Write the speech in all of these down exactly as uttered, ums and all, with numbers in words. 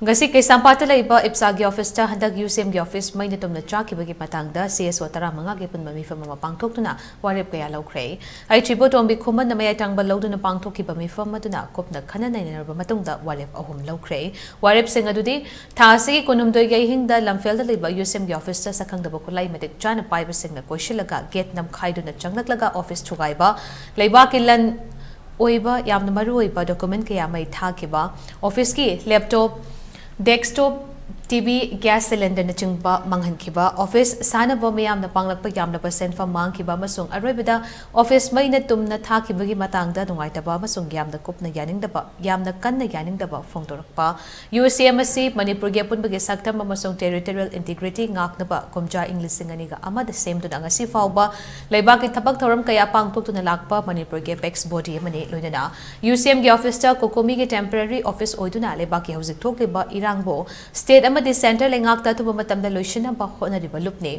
ꯉꯁꯤ ꯀꯩꯁꯥꯝꯄꯥꯠꯇ ꯂꯩꯕ ꯏꯞꯁꯥꯒꯤ ꯑꯣꯐꯤꯁꯇ ꯍꯟꯗꯛ ꯌꯨ ꯁꯤ ꯑꯦꯝꯒꯤ ꯑꯣꯐꯤꯁ ꯃꯩꯅ ꯇꯨꯝꯅ ꯆꯥꯛꯈꯤꯕꯒꯤ ꯃꯇꯥꯡꯗ ꯁꯤ ꯑꯦꯁ ꯑꯣ ꯇꯔꯥꯃꯉꯥꯒꯤ ꯑꯄꯨꯟꯕ ꯃꯤꯐꯝ ꯑꯃ ꯄꯥꯡꯊꯣꯛꯇꯨꯅ ꯋꯥꯔꯦꯞ ꯀꯌꯥ ꯂꯧꯈ꯭ꯔꯦ꯫ ꯑꯩꯆ ꯏꯕꯣꯇꯣꯝꯕꯤ ꯈꯨꯃꯟꯅ ꯃꯌꯥꯏ ꯊꯪꯕ ꯂꯧꯗꯨꯅ ꯄꯥꯡꯊꯣꯛꯈꯤꯕ ꯃꯤꯐꯝ ꯑꯗꯨꯅ ꯀꯨꯞꯅ ꯈꯟꯅ ꯅꯩꯅꯔꯕ ꯃꯇꯨꯡꯗ ꯋꯥꯔꯦꯞ ꯑꯍꯨꯝ ꯂꯧꯈ꯭ꯔꯦ꯫ ꯋꯥꯔꯦꯞꯁꯤꯡ ꯑꯗꯨꯗꯤ ꯊꯥ ꯑꯁꯤꯒꯤ ꯀꯨꯟꯍꯨꯝꯗꯣꯏꯒꯤ ꯑꯍꯤꯡꯗ ꯂꯝꯐꯦꯜꯗ ꯂꯩꯕ ꯌꯨ ꯁꯤ ꯑꯦꯝꯒꯤ ꯑꯣꯐꯤꯁꯇ ꯁꯛꯈꯪꯗꯕ ꯈꯨꯠꯂꯥꯏ ꯃꯇꯤꯛ ꯆꯥꯅ ꯄꯥꯏꯕꯁꯤꯡꯅ ꯀꯣꯏꯁꯤꯜꯂꯒ ꯒꯦꯠ ꯅꯝꯈꯥꯏꯗꯨꯅ ꯆꯪꯂꯛꯂꯒ ꯑꯣꯐꯤꯁ ꯊꯨꯒꯥꯏꯕ, ꯂꯩꯕꯥꯛꯀꯤ ꯂꯟ ꯑꯣꯏꯕ ꯌꯥꯝꯅ ꯃꯔꯨꯑꯣꯏꯕ ꯗꯣꯀꯨꯃꯦꯟ ꯀꯌꯥ ꯃꯩ ꯊꯥꯈꯤꯕ, ꯑꯣꯐꯤꯁꯀꯤ laptop, desktop, T V, gas ꯁꯤꯂꯤꯟꯗꯔꯅꯆꯤꯡꯕ ꯃꯥꯡꯍꯟꯈꯤꯕ, ꯑꯣꯐꯤꯁ ꯁꯥꯟꯅꯕ ꯃꯤꯌꯥꯝꯅ ꯄꯥꯡꯂꯛꯄ ꯌꯥꯝꯂꯕ ꯁꯦꯟꯐꯝ ꯃꯥꯡꯈꯤꯕ ꯑꯃꯁꯨꯡ ꯑꯔꯣꯏꯕꯗ ꯑꯣꯐꯤꯁ ꯃꯩꯅ ꯇꯨꯝꯅ ꯊꯥꯈꯤꯕꯒꯤ ꯃꯇꯥꯡꯗ ꯅꯨꯡꯉꯥꯏꯇꯕ ꯑꯃꯁꯨꯡ ꯌꯥꯝꯅ ꯀꯨꯞꯅ ꯌꯥꯅꯤꯡꯗꯕ, ꯌꯥꯝꯅ ꯀꯟꯅ ꯌꯥꯅꯤꯡꯗꯕ ꯐꯣꯡꯗꯣꯔꯛꯄ꯫ ꯌꯨ ꯁꯤ ꯑꯦꯝ ꯑꯁꯤ ꯃꯅꯤꯄꯨꯔꯒꯤ ꯑꯄꯨꯟꯕꯒꯤ ꯁꯛꯇꯝ ꯑꯃꯁꯨꯡ territorial integrity ꯉꯥꯛꯅꯕ ꯀꯨꯝꯖꯥ ꯏꯪ ꯂꯤꯁꯤꯡ ꯑꯅꯤꯒ ꯑꯃꯗ ꯁꯦꯝꯗꯨꯅ ꯉꯁꯤ ꯐꯥꯎꯕ ꯂꯩꯕꯥꯛꯀꯤ ꯊꯕꯛ ꯊꯧꯔꯝ ꯀꯌꯥ ꯄꯥꯡꯊꯣꯛꯇꯨꯅ ꯂꯥꯛꯄ ꯃꯅꯤꯄꯨꯔꯒꯤ apex body ꯑꯃꯅꯤ꯫ ꯂꯣꯏꯅꯅ ꯌꯨ ꯁꯤ ꯑꯦꯝꯒꯤ ꯑꯣꯐꯤꯁꯇ ꯀꯣꯀꯣꯃꯤꯒꯤ temporary office ꯑꯣꯏꯗꯨꯅ ꯂꯩꯕꯥꯛꯀꯤ ꯍꯧꯖꯤꯛ ꯊꯣꯛꯂꯤꯕ ꯏꯔꯥꯡꯕꯨ state ꯑꯃꯗꯤ centre ꯂꯩꯉꯥꯛꯇ ꯑꯊꯨꯕ ꯃꯇꯝꯗ ꯂꯣꯏꯁꯤꯟꯅꯕ ꯍꯣꯠꯅꯔꯤꯕ ꯂꯨꯞꯅꯤ꯫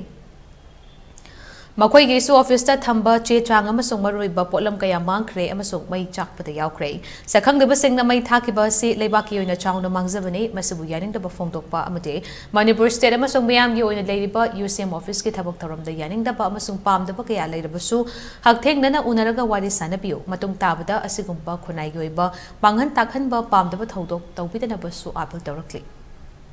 ꯃꯈꯣꯏꯒꯤꯁꯨ ꯑꯣꯐꯤꯁꯇ ꯊꯝꯕ ꯆꯦ ꯆꯥꯡ ꯑꯃꯁꯨꯡ ꯃꯔꯨꯑꯣꯏꯕ ꯄꯣꯠꯂꯝ ꯀꯌꯥ ꯃꯥꯡꯈ꯭ꯔꯦ ꯑꯃꯁꯨꯡ ꯃꯩ ꯆꯥꯛꯄꯗ ꯌꯥꯎꯈ꯭ꯔꯦ꯫ ꯁꯛꯈꯪꯗꯕꯁꯤꯡꯅ ꯃꯩ ꯊꯥꯈꯤꯕ ꯑꯁꯤ ꯂꯩꯕꯥꯛꯀꯤ ꯑꯣꯏꯅ ꯆꯥꯎꯅ ꯃꯥꯡꯖꯕꯅꯤ꯫ ꯃꯁꯤꯕꯨ ꯌꯥꯅꯤꯡꯗꯕ ꯐꯣꯡꯗꯣꯛꯄ ꯑꯃꯗꯤ ꯃꯅꯤꯄꯨꯔ state ꯑꯃꯁꯨꯡ ꯃꯤꯌꯥꯝꯒꯤ ꯑꯣꯏꯅ ꯂꯩꯔꯤꯕ ꯌꯨ ꯁꯤ ꯑꯦꯝ ꯑꯣꯐꯤꯁꯀꯤ ꯊꯕꯛ ꯊꯧꯔꯝꯗ ꯌꯥꯅꯤꯡꯗꯕ ꯑꯃꯁꯨꯡ ꯄꯥꯝꯗꯕ ꯀꯌꯥ ꯂꯩꯔꯕꯁꯨ ꯍꯛꯊꯦꯡꯅꯅ ꯎꯅꯔꯒ ꯋꯥꯔꯤ ꯁꯥꯅꯕꯤꯌꯨ꯫ ꯃꯇꯨꯡ ꯇꯥꯕꯗ ꯑꯁꯤꯒꯨꯝꯕ ꯈꯨꯟꯅꯥꯏꯒꯤ ꯑꯣꯏꯕ ꯃꯥꯡꯍꯟ ꯇꯥꯛꯍꯟꯕ ꯄꯥꯝꯗꯕ ꯊꯧꯗꯣꯛ ꯇꯧꯕꯤꯗꯅꯕꯁꯨ ꯑꯥꯄꯤꯜ ꯇꯧꯔꯛꯂꯤ꯫